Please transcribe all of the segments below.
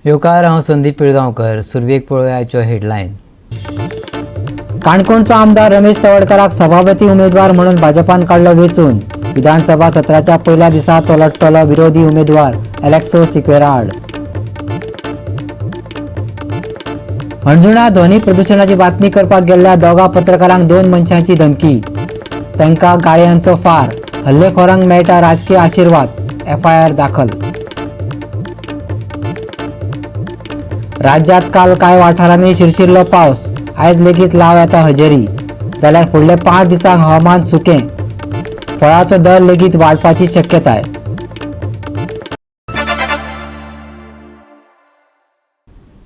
येवकार, हांव संदीप पिळगांवकर. सुरवेक पळोवया हेडलायन. काणकोणचो आमदार रमेश तवडकाराक सभापती उमेदवार म्हणून भाजपान काडलो वेंचून. विधानसभा सत्राच्या पयल्या दिसा तो लढटलो विरोधी उमेदवार एलेक्सो सिक्वेरा आड. हणजुणा ध्वनी प्रदुशणाची बातमी करपाक गेल्ल्या दोगा पत्रकारांक दोन मनशांची धमकी. तांकां गाळयांचो फार. हल्लेखोरांक मेळटा राजकीय आशिर्वाद. एफआयआर दाखल. राज्यात काल कांय वाठारांनी शिरशिरलो पावस. आयज लेगीत लाव येता हजेरी. जाल्यार फुडले 5 दिसांक हवामान सुकें. फळाचो दर लेगीत वाडपाची शक्यताय.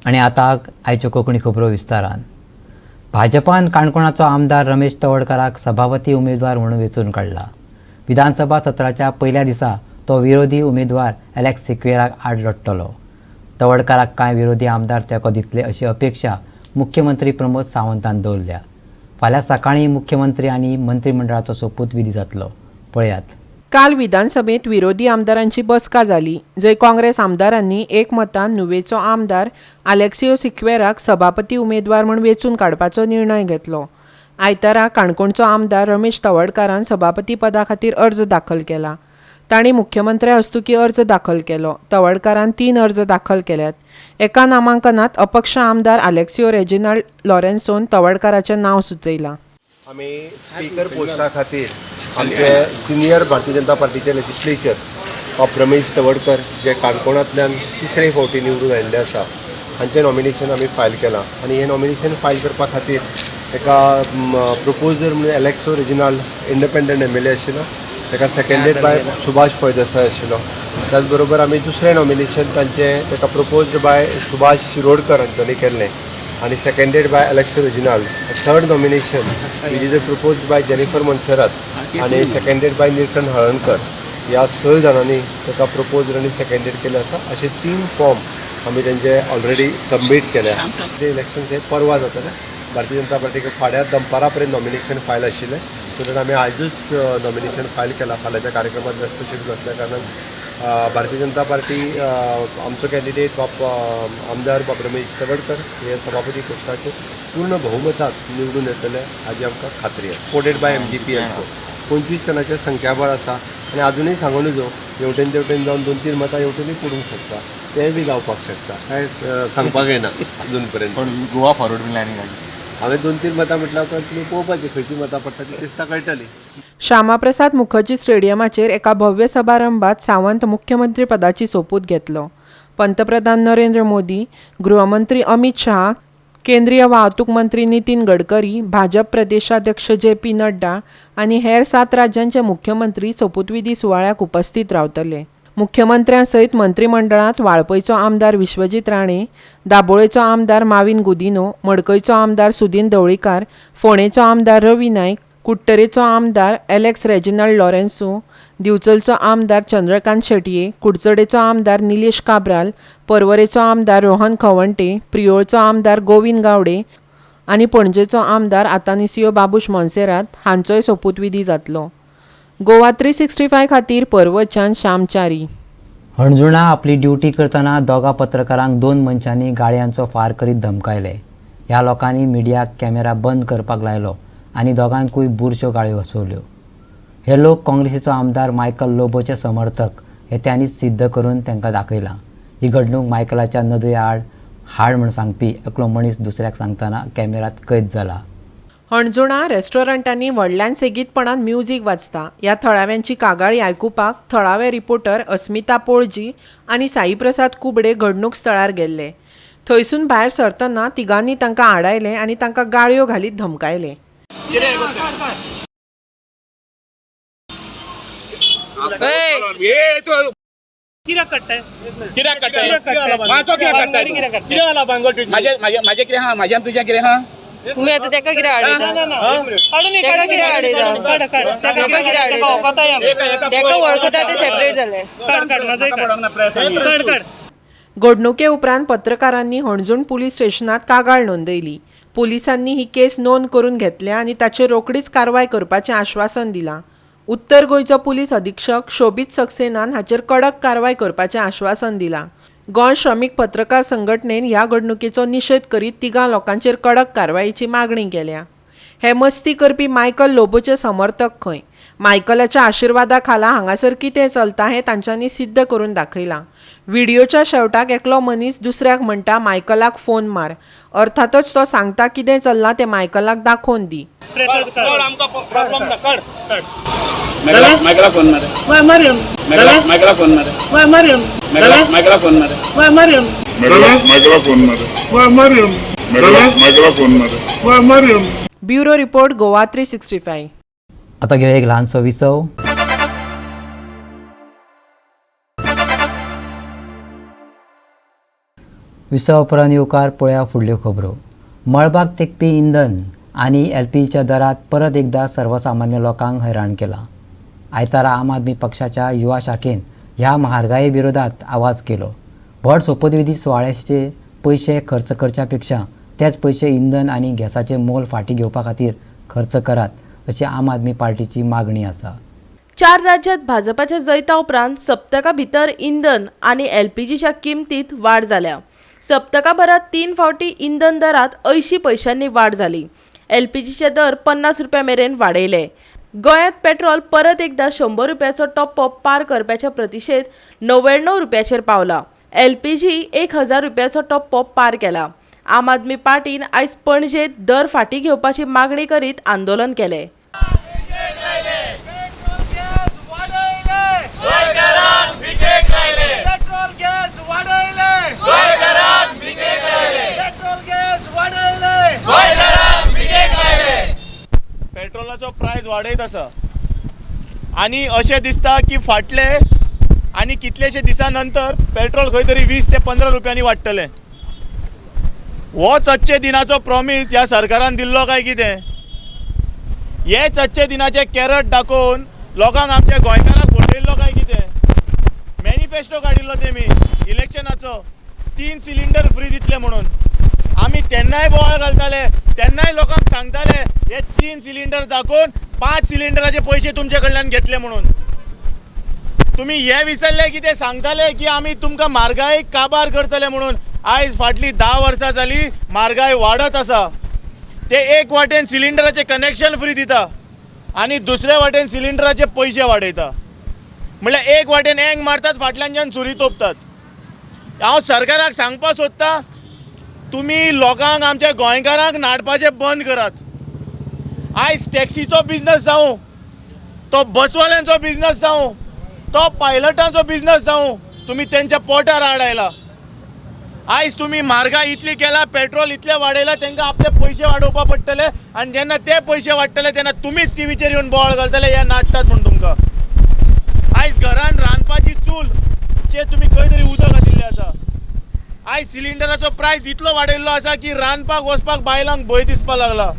आनी आतां आयच्यो कोंकणी खबरो विस्तारान. भाजपान काणकोणाचो आमदार रमेश तवडकाराक सभापती उमेदवार म्हणून वेंचून काडला. विधानसभा सत्राच्या पयल्या दिसा तो विरोधी उमेदवार एलेक्स सिक्वेराक आड लढटलो. तवडकाराक कांय विरोधी आमदार तेंको दितले अशी अपेक्षा मुख्यमंत्री प्रमोद सावंतान दवरल्या. फाल्यां सकाळीं मुख्यमंत्री आनी मंत्रीमंडळाचो सोपूतविधी जातलो. पळयात. काल विधानसभेत विरोधी आमदारांची बसका जाली, जंय काँग्रेस आमदारांनी एकमतान नुवेचो आमदार आलेक्सियो सिक्वेराक सभापती उमेदवार म्हूण वेंचून काडपाचो निर्णय घेतलो. आयतारा काणकोणचो आमदार रमेश तवडकारान सभापती पदा खातीर अर्ज दाखल केला. तांणी मुख्यमंत्र्या हस्तुकीं अर्ज दाखल केलो. तवडकारान 3 अर्ज दाखल केल्यात. एका नामांकनात अपक्ष आमदार आलेक्सियो रेजिनाल्ड लॉरेन्सोन तवडकाराचें नांव सुचयलां. आमी स्पीकर पोस्टा खातीर आमचे सिनियर भारतीय जनता पार्टीचे लेजिस्लेचर बाब रमेश तवडकर जे काणकोणांतल्यान तिसरे फावटी निवडून आयिल्ले आसा हांचें नॉमिनेशन आमी फायल केलां. आनी हें नॉमिनेशन फायल करपा खातीर एका प्रपोजर म्हणून एलेक्सो रेजिनाल्ड इंडिपेंडंट एमएलए आशिल्लो, ताका सेकेंडेड बाय सुभाष फळदेसाय आशिल्लो. त्याच बरोबर आमी दुसरें नॉमिनेशन तांचें ताका प्रपोज्ड बाय सुभाष शिरोडकर हांच्यांनी केल्लें आनी seconded by Alexo Reginald. Third nomination which is proposed by Jennifer Monserrate आनी सेकेंडेड बाय निल्टन हळणकर. ह्या 6 जाणांनी ताका प्रपोज आनी सेकेंडेड केलें आसा. अशे 3 फॉर्म आमी तेंचे ऑलरेडी सबमीट केल्या. ते इलेक्शन्स हे परवा जातले. भारतीय जनता पार्टीक फाल्यां दनपारा पर्यंत नॉमिनेशन फायल आशिल्लें, सो that आमी आयजूच नॉमिनेशन फायल केलां. फाल्यांच्या कार्यक्रमात व्यस्त शेड्यूल आसल्या कारणान भारतीय जनता पार्टी आमचो कॅन्डिडेट बाब आमदार बाब रमेश तवडकर हे सभापती पोस्टाचेर पूर्ण बहुमतान निवडून येतले हाजी आमकां खात्री आसा. सपोर्टेड बाय एमजीपी एल 25 जाणांचें संख्याबळ आसा आनी आजुनूय सांगूं नजो, हेवटेन तेवटेन जावन 2-3 मतां हेवटेनूय पडूंक शकता, तेंय बी जावपाक शकता, कांय सांगपाक येना अजून पर्यंत. पण गोवा फॉरवर्ड बी आनी हांवें 2-3 मतां म्हटल्या उपरांत तुमी पळोवपाची खंयची मतां पडटा ती दिसता कळटली. श्यामाप्रसाद मुखर्जी स्टेडियमाचेर एका भव्य समारंभात सावंत मुख्यमंत्री पदाची सोपूत घेतलो. पंतप्रधान नरेंद्र मोदी, गृहमंत्री अमित शहा, केंद्रीय वाहतूक मंत्री नितीन गडकरी, भाजप प्रदेशाध्यक्ष जे पी नड्डा आनी हेर 7 राज्यांचे मुख्यमंत्री सोपूतविधी सुवाळ्याक उपस्थित रावतले. मुख्यमंत्र्यां सयत मंत्रीमंडळांत वाळपयचो आमदार विश्वजीत राणे, दाबोळेचो आमदार माविन गुदिनो, मडकयचो आमदार सुदीन ढवळीकार, फोंडेचो आमदार रवी नायक, कुडटरेचो आमदार एलेक्स रेजिनाल्ड लॉरेन्सो, दिवचलचो आमदार चंद्रकांत शेटये, कुडचडेचो आमदार निलेश काब्राल, पर्वरेचो आमदार रोहन खवंटे, प्रियोळचो आमदार गोविंद गावडे आनी पणजेचो आमदार आतानिसियो बाबूश मोन्सेरात हांचोय सोपूतविधी जातलो. गोवा 365 खातीर पर्वतच्यान श्यामचारी. हणजुणा आपली ड्युटी करतना दोगा पत्रकारांक 2 मनशांनी गाळयांचो फार करीत धमकायले. ह्या लोकांनी मिडियाक कॅमेरा बंद करपाक लायलो आनी दोगांकूय बुरश्यो गाळयो बसवल्यो. हे लोक काँग्रेसीचो आमदार मायकल लोबोचे समर्थक हे त्यांनीच सिद्ध करून तांकां दाखयलां. ही घडणूक मायकलाच्या नदरे आड हाड म्हूण सांगपी एकलो मनीस दुसऱ्याक सांगतना कॅमेरात कैद जाला. हणजुणा रेस्टॉरंटांनी व्हडल्यान सेगीतपणान म्युजीक वाजता. ह्या थळाव्यांची कागाळी आयकुपाक थळावे रिपोर्टर अस्मिता पोळजी आनी साईप्रसाद कुबडे घडणूक स्थळार गेल्ले. थंयसून भायर सरतना तिगांनी तांकां आडायले आनी तांकां गाळयो घालीत धमकायले. कित्याक काडटाय? म्हाजो कित्याक काडटाय? माझे कितें आहा? म्हाजें आनी तुजें कितें आहा? तुम्ही आता तेका कितें हाडयता? तेका कितें हाडयता? तेका कितें हाडयता? तेका वळखता ते सेपरेट जाले. घडणुके उपरांत पत्रकारांनी हणजूण पुलीस स्टेशनात कागाळ नोंदयली. पुलिसांनी ही केस नोंद करून घेतल्या आनी ताचेर रोखडीच कारवाय करपाचें आश्वासन दिलां. उत्तर गोंयचो पुलीस अधीक्षक शोबीत सक्सेनान हाचेर कडक कारवाय करपाचें आश्वासन दिलां. गोंय श्रमीक पत्रकार संघटनेन ह्या घडणुकेचो निशेध करीत 3 लोकांचेर कडक कारवायेची मागणी केल्या. हे मस्ती करपी मायकल लोबोचे समर्थक खंय. मायकलाच्या आशिर्वादा खाला हांगासर कितें चलता हें तांच्यांनी सिद्ध करून दाखयलां. व्हिडियोच्या शेवटाक एकलो मनीस दुसऱ्याक म्हणटा मायकलाक फोन मार. अर्थातच तो सांगता कितें चल्लां तें मायकलाक दाखोवन दी. Bureau report, Goa 365. आता घेऊया एक ल्हानसो विसव. विसव उपरांत येवकार पळया फुडल्यो खबरो. मळबाक तेकपी इंधन आनी एलपीजीच्या दरात परत एकदा सर्वसामान्य लोकांक हैराण केलां. आयतारा आम आदमी पक्षाच्या युवा शाखेन ह्या म्हारगाये विरोधात आवाज केलो. व्हड सोपतविधी सुवाळ्याचे पयशे खर्च करच्या पेक्षा तेच पयशे इंधन आनी गॅसाचे मोल फाटीं घेवपा खातीर खर्च करात अशी आम आदमी पार्टीची मागणी आसा. 4 राज्यात भाजपाच्या जैता उपरांत सप्तका भितर इंधन आनी एलपीजीच्या किमतीत वाड जाल्या. सप्तकाभरात 3 फावटी इंधन दरात 80 पैशांनी वाड जाली. एलपीजीचे दर 50 रुपया मेरेन वाडयले. गोंयांत पेट्रोल परत एकदा 100 रुपयाचो टप्पो पार करप्याच्या प्रतिशेत 99 रुपयाचेर पावला. एलपीजी 1000 रुपयाचो टप्पो पार केला. आम आदमी पार्टीन आयज पणजेत दर फाटीं घेवपाची मागणी करीत आंदोलन केलें. पेट्रोलाचो प्रायस वाडयत आसा आनी अशें दिसता की फाटले आनी कितलेशे दिसां नंतर पेट्रोल खंय तरी 20 ते 15 रुपयांनी वाडटलें. होच अच्छे दिनाचो प्रॉमीस ह्या सरकारान दिल्लो काय कितें? हेच अच्छे दिनाचे कॅरट दाखोवन लोकांक आमच्या गोंयकारांक फटयल्लो काय कितें? मॅनिफेस्टो काडिल्लो तेमी इलेक्शनाचो, 3 सिलिंडर फ्री दितले म्हणून. आमी तेन्नाय बोवाळ घालताले, तेन्नाय लोकांक सांगताले हे 3 सिलिंडर दाखोवन 5 सिलिंडराचे पयशे तुमचे कडल्यान घेतले म्हणून. तुमी हे विसरले की ते सांगताले की आमी तुमकां म्हारगाय काबार करतले म्हणून. आयज फाटली 10 वर्सां जाली म्हारगाय वाडत आसा. ते एक वाटेन सिलिंडराचे कनेक्शन फ्री दिता आनी दुसऱ्या वाटेन सिलिंडराचे पयशे वाडयता. म्हणल्यार एक वाटेन एंग मारतात, फाटल्यानच्यान सुरी तोपतात. हांव सरकाराक सांगपाक सोदतां, तुमी लोकांक आमच्या गोंयकारांक नाडपाचें बंद करात. आयज टॅक्सीचो बिजनस जावं, तो बसवाल्यांचो बिजनस जावं, तो पायलटांचो बिजनस जावं, तुमी तेंच्या पोटार आड आयला. आयज तुमी म्हारगाय इतली केला, पेट्रोल इतलें वाडयलां, तांकां आपले पयशे वाडोवपा पडटले आनी जेन्ना ते पयशे वाडटले तेन्ना तुमीच टिवीचेर येवन बोवाळ घालतले हे नाडटात म्हूण तुमकां. आयज घरान रांदपाची चूल चेर तुमी खंय तरी उदक घातिल्लें आसा. आयज सिलिंडराचो प्रायस इतलो वाडयल्लो आसा की रांदपाक वचपाक बायलांक भंय दिसपाक लागला.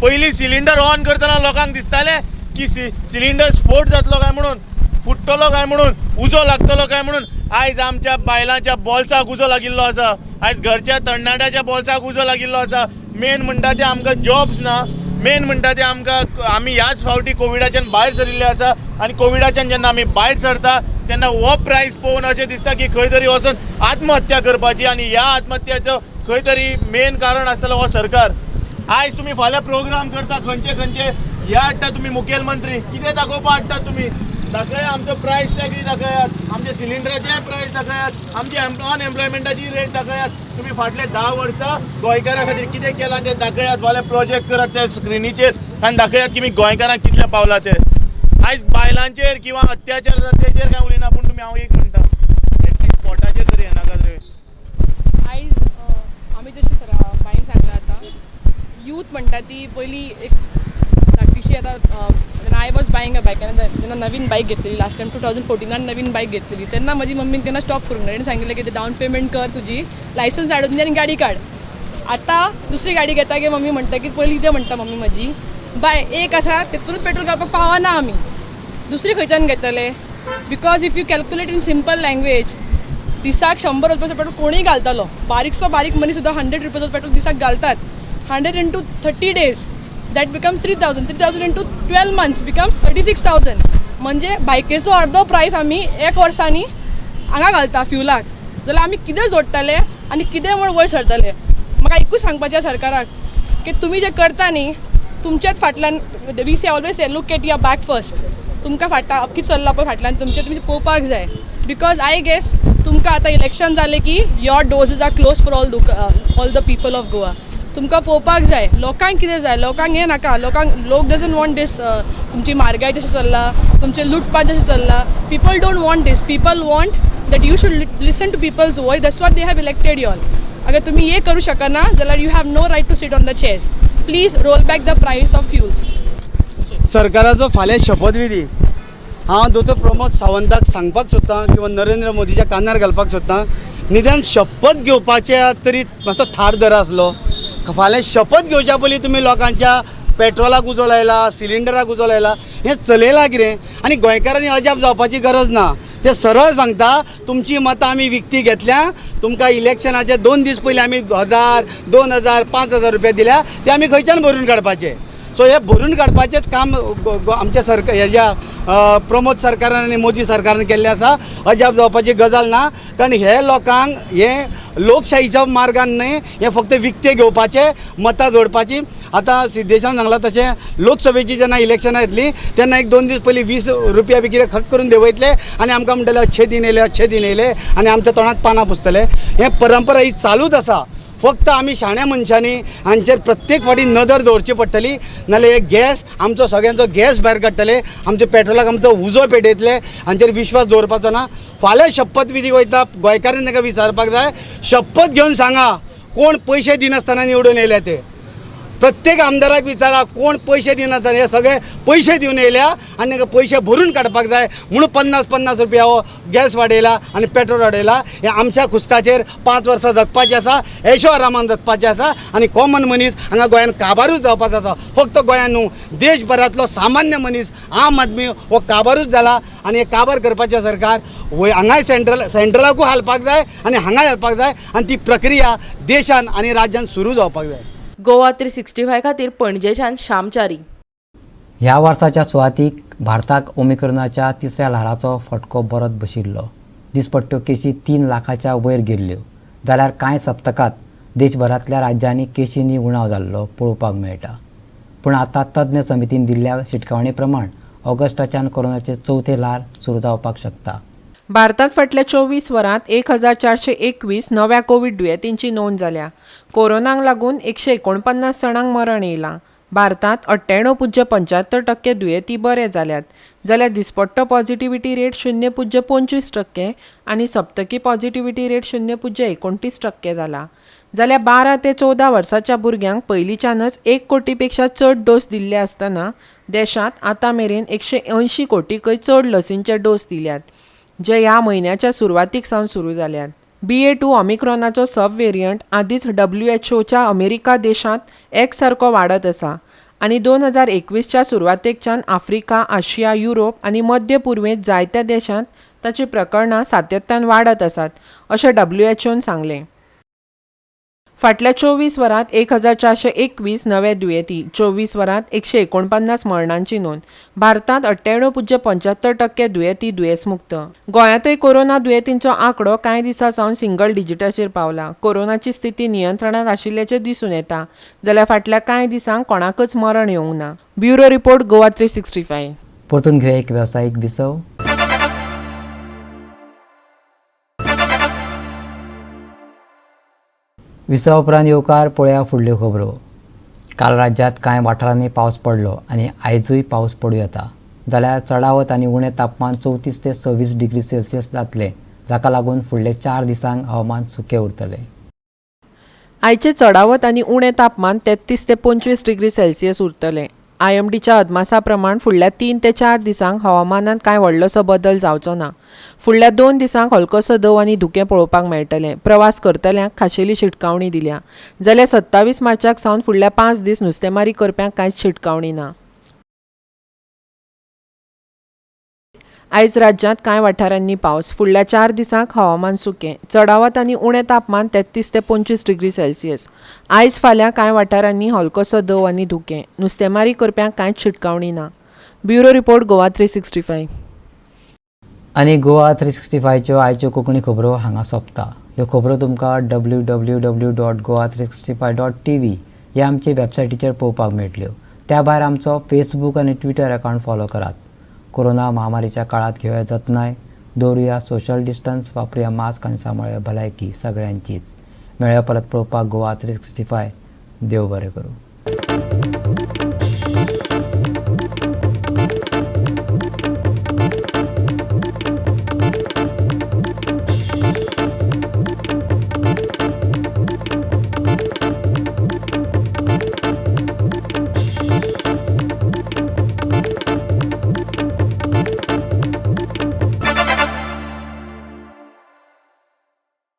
पयलीं सिलिंडर ऑन करतना लोकांक दिसतालें की सिलिंडर स्फोट जातलो काय म्हणून, फुट्टलो काय म्हणून, उजो लागतलो काय म्हणून. आयज आमच्या बायलांच्या बोल्साक उजो लागिल्लो आसा, आयज घरच्या तरणाट्याच्या बोल्साक उजो लागिल्लो आसा. मेन म्हणटा ते आमकां जॉब्स ना, मेन म्हणटा ते आमकां आमी ह्याच फावटी कोविडाच्यान भायर सरिल्ले आसा आनी कोविडाच्यान जेन्ना आमी भायर सरता तेन्ना हो प्रायस पळोवन अशें दिसता की खंय तरी वचून आत्महत्या करपाची आनी ह्या आत्महत्याचो खंय तरी मेन कारण आसतलो हो सरकार. आयज तुमी फाल्यां प्रोग्राम करता खंयचे खंयचे हे हाडटा तुमी, मुखेलमंत्री कितें दाखोवपा हाडटा तुमी? दाखया आमचो प्रायस टॅगूय दाखयात, आमचे सिलिंडराचेय प्रायस दाखयात, आमची अनएम्प्लॉयमेंटाची रेट दाखयात. तुमी फाटले 10 वर्सां गोंयकारां खातीर कितें केलां तें दाखयात. फाल्यां प्रोजेक्ट करात त्या स्क्रिनीचेर आनी दाखयात की गोंयकारांक कितले पावला ते. आयज बायलांचेर किंवा अत्याचार जाता तेचेर कांय उलयना, पूण तुमी हांव एक म्हणटा, एटलीस्ट पोटाचेर तरी येनाकात रे. आयज आमी जशें सर बायन सांगलां, आतां यूथ म्हणटा ती पयलीं एक धाकटीशी आतां I was buying a bike, जेन्ना नवीन बायक घेतलेली लास्ट टायम 2014 नवीन बायक घेतलेली तेन्ना म्हजी मम्मीन केन्ना स्टॉप करूंक ना. तेणें सांगिल्लें की डावन पेमेंट कर, तुजी लायसन्स हाडून दी आनी गाडी काड. आतां दुसरी गाडी घेता की मम्मी म्हणटा की पयलीं कितें म्हणटा मम्मी म्हजी, बाय एक आसा तेतूनच पेट्रोल घालपाक पावना आमी, दुसरी खंयच्यान घेतले? Because if you calculate in simple language, दिसाक 100 रुपयाचो पेट्रोल कोणूय घालतलो, बारीकसो बारीक मनीस सुद्दां 100 रुपयाचो पेट्रोल दिसाक घालतात. 100 into 30 days that becomes 3000, 3000 into 12 months becomes 36,000. म्हणजे बायकेचो अर्दो प्रायस आमी एक वर्सांनी हांगा घालता फ्युलाक. जाल्यार आमी कितें जोडटले आनी कितें म्हूण वयर सरतले. म्हाका एकूच सांगपाचें सरकाराक की तुमी जें करता न्ही तुमच्याच फाटल्यान, we say always say look at your back first, तुमकां फाटल्यान कितें चल्लां पळय फाटल्यान तुमचें तुमी पळोवपाक जाय. Because I guess तुमकां आतां इलेक्शन जालें की your doors are close for all the people of Goa. तुमकां पळोवपाक जाय लोकांक कितें जाय, लोकांक हें नाका, लोकांक लोक डजंट वॉन्ट दीस, तुमची म्हारगाय जशें चल्ला, तुमचें लुटपाट जशें चल्ला, people don't want this. People want that you should listen to people's voice, that's what they have elected you all. अगर तुमी हें करूं शकना जाल्यार you have no right to sit on the chairs. Please roll back the price of fuels. सरकाराचो फाल्यां शपथविधी हांव दोतोर प्रमोद सावंताक सांगपाक सोदतां किंवा नरेंद्र मोदीच्या कानार घालपाक सोदतां, निदान शपथ घेवपाचे तरी मातसो थार धर आसलो. फाल्यां शपथ घेवच्या पयलीं तुमी लोकांच्या पेट्रोलाक उजो लायला, सिलिंडराक उजो लायला, हें चलयलां कितें? आनी गोंयकारांनी अजाप जावपाची गरज ना. ते सरळ सांगता तुमची मतां आमी विकती घेतल्या, तुमकां इलेक्शनाचे 2 दीस पयलीं आमी 1000, 2000, 5000 रुपया दिल्या, ते आमी खंयच्यान भरून काडपाचे. सो हे भरून काडपाचेंच काम आमच्या सरकार हेज्या प्रमोद सरकारान आनी मोदी सरकारान केल्लें आसा. अजाप जावपाची गजाल ना, कारण हे लोकांक हे लोकशाहीच्या मार्गान न्हय, हे फक्त विकते घेवपाचे, मतां जोडपाची. आतां सिद्धेशान सांगलां तशें लोकसभेची जेन्ना इलेक्शनां येतलीं तेन्ना 1-2 दीस पयलीं 20 रुपया बी कितें खट करून देंवयतले आनी आमकां म्हणटले अच्छे दिन येयले, अच्छे दिन येयले, आनी आमच्या तोंडाक पानां पुसतले. हें परंपरा ही चालूच आसा. फक्त आमी शाण्या मनशांनी हांचेर प्रत्येक फावटी नदर दवरची पडटली, नाल्यार हे गॅस आमचो सगळ्यांचो गॅस भायर काडटले, आमच्या पेट्रोलाक आमचो उजो पेटयतले. हांचेर विश्वास दवरपाचो ना. फाल्यां शपथविधी वयता गोंयकारांनी तांकां विचारपाक जाय, शपथ घेवन सांगा कोण पयशे दिनासतना निवडून येयल्या ते. प्रत्येक आमदाराक विचारा कोण पयशे दिनासतना, हे सगळे पयशे दिवन येयल्या आनी तांकां पयशे भरून काडपाक जाय म्हणून 50-50 रुपया हो गॅस वाडयला आनी पेट्रोल वाडयला. हे आमच्या खुस्ताचेर 5 वर्सां जगपाचें आसा, ऐशो आरामान जगपाचें आसा आनी कॉमन मनीस हांगा गोंयान काबारूच जावपाचो आसा. फक्त गोंयान न्हू, देशभरांतलो सामान्य मनीस, आम आदमी हो काबारूच जाला आनी हे काबार करपाचें सरकार वय हांगाय सेंट्रलाकूय हालपाक जाय आनी हांगाय हालपाक जाय आनी ती प्रक्रिया देशान आनी राज्यान सुरू जावपाक जाय. गोवा 365 खातीर पणजेच्यान श्यामचारी. ह्या वर्साच्या सुरवातीक भारताक ओमिक्रॉनाच्या तिसऱ्या ल्हाराचो फटको बरोच बशिल्लो. दिसपट्ट्यो केशी 3 लाखाच्या वयर गेल्ल्यो, जाल्यार कांय सप्तकांत देशभरांतल्या राज्यांनी केशींनी उणाव जाल्लो पळोवपाक मेळटा. पूण आतां तज्ञ समितीन दिल्ल्या शिटकावणे प्रमाण ऑगस्टाच्यान कोरोनाचें चवथें ल्हार सुरू जावपाक शकता. भारतात फाटल्या 24 वरांत 1421 नव्या कोवीड दुयेंतींची नोंद जाल्या. कोरोनाक लागून 149 जाणांक मरण येयलां. भारतात 98.75% दुयेंती बरे जाल्यात, जाल्यार दिसपट्टो पॉझिटिव्हिटी रेट 0.25% आनी सप्तकी पॉझिटिव्हिटी रेट 0.29% जाला. जाल्यार 12 ते 14 वर्सांच्या भुरग्यांक पयलींच्यानच 1 कोटी पेक्षा चड डोस दिल्ले आसतना देशांत आतां मेरेन 180 कोटीकय चड लसींचे डोस दिल्यात, जे ह्या म्हयन्याच्या सुरवातीक सावन सुरू जाल्यात. BA2 ऑमिक्रॉनाचो सब वेरियंट आदींच WHOच्या अमेरिका देशांत एक सारको वाडत आसा आनी 2021च्या सुरवातेकच्यान आफ्रिका, आशिया, युरोप आनी मध्य पुर्वेंत जायत्या देशांत ताची प्रकरणां सातत्यान वाडत आसात अशें WHOन सांगलें. फाटल्या 24 वरांत 1421 नवे दुयेंती, 24 वरांत 149 मरणांची नोंद. भारतांत 98.75% दुयेंती दुयेंसमुक्त. गोंयांतय कोरोना दुयेंतींचो आंकडो कांय दिसां सावन सिंगल डिजिटाचेर पावला. कोरोनाची स्थिती नियंत्रणांत आशिल्ल्याचें दिसून येता, जाल्यार फाटल्या कांय दिसांक कोणाकच मरण येवंक ना. Bureau report, Goa 365. परतून घेवया एक वेवसायीक विसव. विसवा उपरांत येवकार पळया फुडल्यो खबरो. काल राज्यांत कांय वाठारांनी पावस पडलो आनी आयजूय पावस पडूं येता, जाल्यार चडावत आनी उणें तापमान 34 ते 26 डिग्री सेल्सियस जातलें, जाका लागून फुडले 4 दिसांक हवामान सुकें उरतलें. आयचें चडावत आनी उणें तापमान 33 ते 25 डिग्री सेल्सियस उरतलें. IMDच्या अदमासा प्रमाण फुडल्या 3 ते 4 दिसांक हवामानांत कांय व्हडलोसो बदल जावचो ना. फुडल्या 2 दिसांक हलकोसो दव आनी धुकें पळोवपाक मेळटलें. प्रवास करतल्यांक खाशेली शिटकावणी दिल्या, जाल्यार 27 मार्चाक सावन फुडल्या 5 दीस नुस्तेमारी करप्यांक कांयच शिटकावणी ना. आयज राज्यांत कांय वाठारांनी पावस. फुडल्या 4 दिसांक हवामान सुकें. चडावत आनी उणें तापमान 33 ते 25 डिग्री सेल्सियस. आयज फाल्यां कांय वाठारांनी हलकोसो दव आनी धुकें. नुस्तेमारी करप्यांक कांयच शिटकावणी ना. Bureau report, Goa 365. आनी गोवा 365च्यो आयच्यो कोंकणी खबरो हांगा सोंपता. ह्यो खबरो तुमकां www.goa365.tv ह्या आमचे वेबसायटीचेर पळोवपाक मेळटल्यो. त्या भायर आमचो फेसबूक आनी ट्विटर अकावंट फॉलो करात. कोरोना महामारीच्या काळांत घेवया जतनाय, दवरुया सोशल डिस्टन्स, वापरुया मास्क आनी सांबाळुया भलायकी सगळ्यांचीच. मेळया परत पळोवपाक गोवा 365. देव बरें करूं.